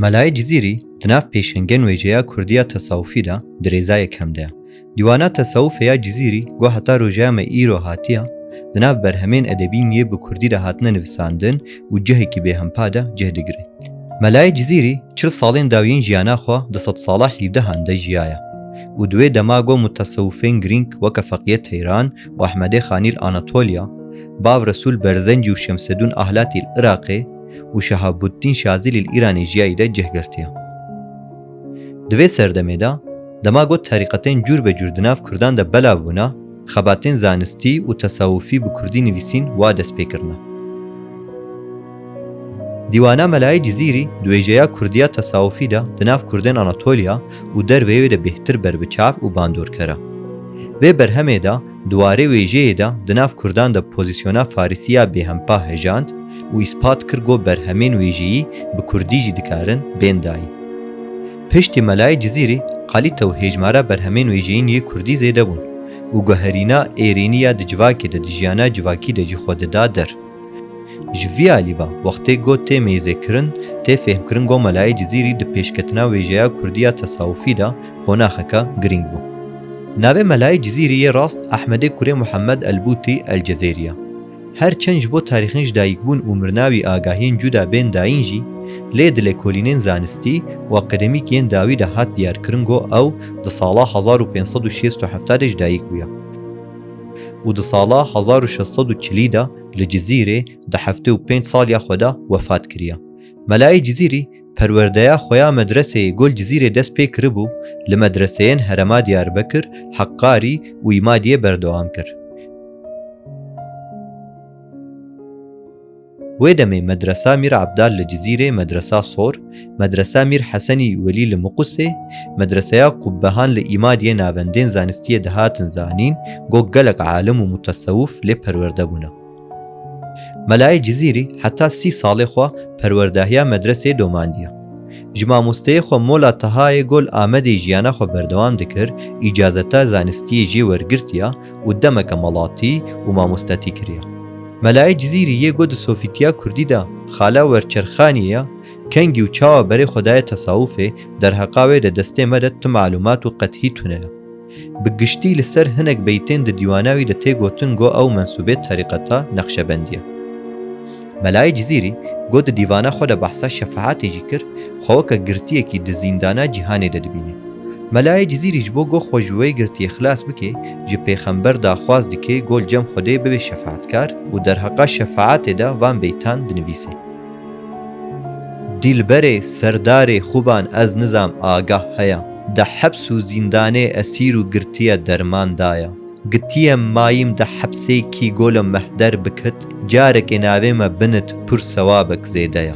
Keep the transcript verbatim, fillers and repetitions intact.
Melayê Cizîrî di nav pêşengên wêjeya kurdî ya tesawufî de di rêza yekem de ye. Dîwana tesawufê ya Cizîrî go heta roja me îro hatiye, di nav berhemên edebî yên yê bi kurdî de hatine nivîsandin û cihekî bêhempa de cih digire. Melayê Cizîrî çil salên dawiyên jiyana xwe di sedsala hevdehan de jiyaye û di wê dema go mutasewifên girîng weke Feqiyê Teyran û Ehmedê Xanî li Anatolya, Bav Resûl Berzencî û Şemsedûn Ahlatî li Iraqê û Şehabuddîn Şazîlî li Îranê jiyayî de cih girtiye. Di vê serdemê de, dema got terîqetên cûr be cûr di nav kurdan de belav bûna, xebatên zanistî û tesawufî bi kurdî nivîsîn wa dest pê kirine. Dîwana Melayê Cizîrî di wêjeya kurdiya tesawufî de di nav kurdên Anatolya û derveyê wê de bêhtir ber bi çav û bandorker e. Vê berhemê de di warê wêjeyê de di nav kurdan de pozîsyona Farisiya bêhempa hejand û îspat kir go berhemên wêjeyî bi kurdî jî dikarin bên dayîn. Piştî Melayê Cizîrî qalîte û hêjmara berhemên wêjeyîn yê kurdî zêde bûn û guherîna êrîniya di civakê de di jiyana civakî de jî xwe dida der. Ji vî alî ve wextê go tê mêzekirin, tê fêhmkirin go Melayê Cizîrî di pêşketina wêjeya kurdî ya tesawufî de qonaxeke girîng bû. Navê Melayê Cizîrî yê rast Ehmedê kurê Muhammed Elbûtî Elcezêrî ye. Her çend ji bo tarîxên ji dayikbûn û mirina wî agahiyên cuda bên dayîn jî, lê di lêkolînên zanistî û akademîk yên dawî de hat diyarkirin go ew di sala hezar û pênc sed û şêst û heft de ji dayik bûye û di sala hezar û şeş sed û çilî de li Cizîrê di heftê û pênc saliya xwe de wefat kiriye. Melayê Cizîrî perwerdeya xwe ya medreseyê go li Cizîrê dest pê kiribû, li medreseyên herêma Diyarbekir, Heqarî û Îmadiyê berdewam kir. Wê demê medresa Mîr Ebdal li Cizîrê, medresa Sor, medresa Mîr Hesenî Welî li Miqusê, medreseya Qubbehan li Îmadiyê navendên zanistiyê dihatin zanîn, go gelek alim û mutesewif lê perwerde bûne. Melayê Cizîrî heta sî salê xwe perwerdahiya medreseyê domandiye. Ji mamosteyê xwe Mola Tahayê go li Amedê jiyana xwe berdewam dikir, îcazeta zanistiyê jê wergirtiye û demeke melatî û mamostetî kiriye. Melayê Cizîrî yê go di sofîtiya kurdî de xala werçerxaniyê ye, kengî û çawa berê xwe daye tesawufê, derheqa wê de destê me de tu malûmat û qethî tune ye. Bi giştî li ser hinek beytên di dîwana wî de tê gotin go ew mensûbê terîqeta Neqşebendî ye. Melayê Cizîrî go di dîvana xwe de behsa şefaetê jî kir, xwe weke girtiyekî di zîndana cîhanê de dibîne. Melayê Cizîrî ji bo go xwe ji wê girtiyê xilas bike, ji pêxember daxwaz dike go li cem Xwedê bibe şefaetkar û derheqa şefaetê de van beytan dinivîse. Dilberê, serdarê, xuban ez nizam agah heya. De heps û zîndanê esîr û girtiye derman daya. Gitiye mayîm de hepsê kî golo mehder bikit, carekê navê me binit pur sewabek zêde ya.